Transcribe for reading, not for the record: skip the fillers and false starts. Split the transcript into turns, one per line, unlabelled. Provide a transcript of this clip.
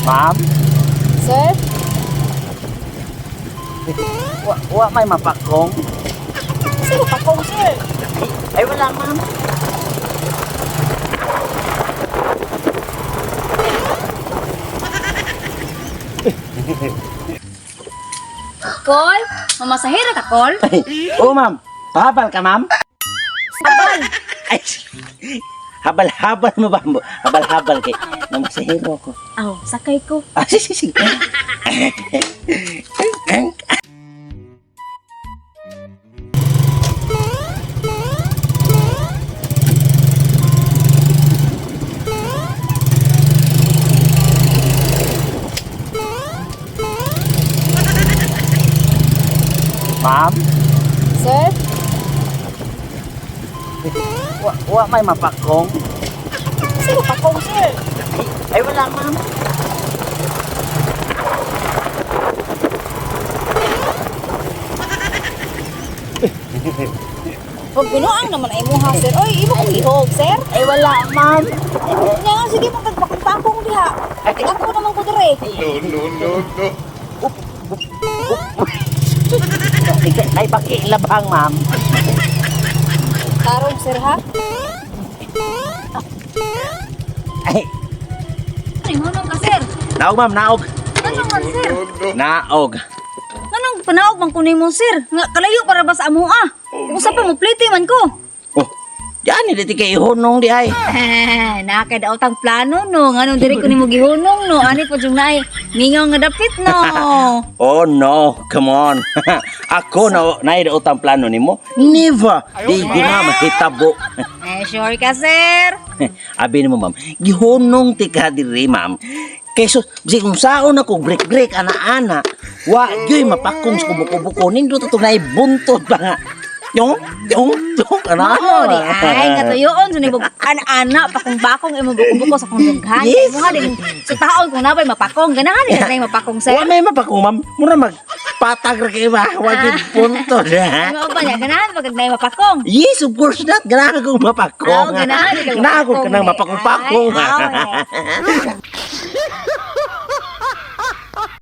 Ma'am?
Sir?
Wa may mapakong?
Sino pakong, sir?
Ay, wala, ma'am.
Kol? Mamasahira ka, Kol?
Oo, ma'am. Pahabal ka, ma'am?
Habal!
Ay, habal-habal mo ba? Habal-habal kay namasahero ko.
Aw, sakay ko.
Ah, sige, sige. Ma'am?
Sir?
Wa may mapakong?
Sino pakong, sir?
Ay, wala, ma'am.
Huwag binuang naman ay muha, sir. Oy, imo kong ihog, sir.
Ay, wala, ma'am.
Nya nga, sige mo tagpakong-pakong diha. Ako naman ko dire.
No, no, no, no.
Ay, pakilabang, ma'am.
Tarong, sir, ha?
Ay,
Ay, hunong ka, sir.
naog, ma'am, naog.
Ano man, sir?
No, no.
Naog.
Anong panaog man ko nimo, sir? Nga kalayo para ba sa amo ah? Usa pa mo plite man ko.
Oh, diyan, hindi kay ihunong di ay.
Eh, naa kay daotang plano no. Nganong diri ko nimo gihunong no. Ani po jung naay mingaw nga dapit no.
Oh no, come on. Ako na naidaot ang plano nimo. Never. Di di na mahitabo.
Eh, sure ka, sir.
Abi nimo, ma'am, gihunong ti ka diri, ma'am. Kaysa bisig kung saon ako break-break ana-ana, wa gyoy mapakong sa kubuko-buko nindot to naay buntot pa nga. Yung, yung, yung, ana-ana.
Oo, di ay nga tuyoon sa nibog ana-ana pakong-bakong imo buko-buko sa kong dughan.
Yes.
Kay mo ha din sa taon kung nabay mapakong ganahan din na mapakong, sir.
Wa may mapakong, ma'am. Mura magpatag ra kay ba? Wa gyud buntot. Ha?
Ano ba niya ganahan pag naay mapakong.
Yes, of course not. Ganahan akong mapakong.
Oo, ganahan ikaw
Ganahan ko
mapakong,
kanang
eh.
mapakong-pakong.
Ay, oo, eh.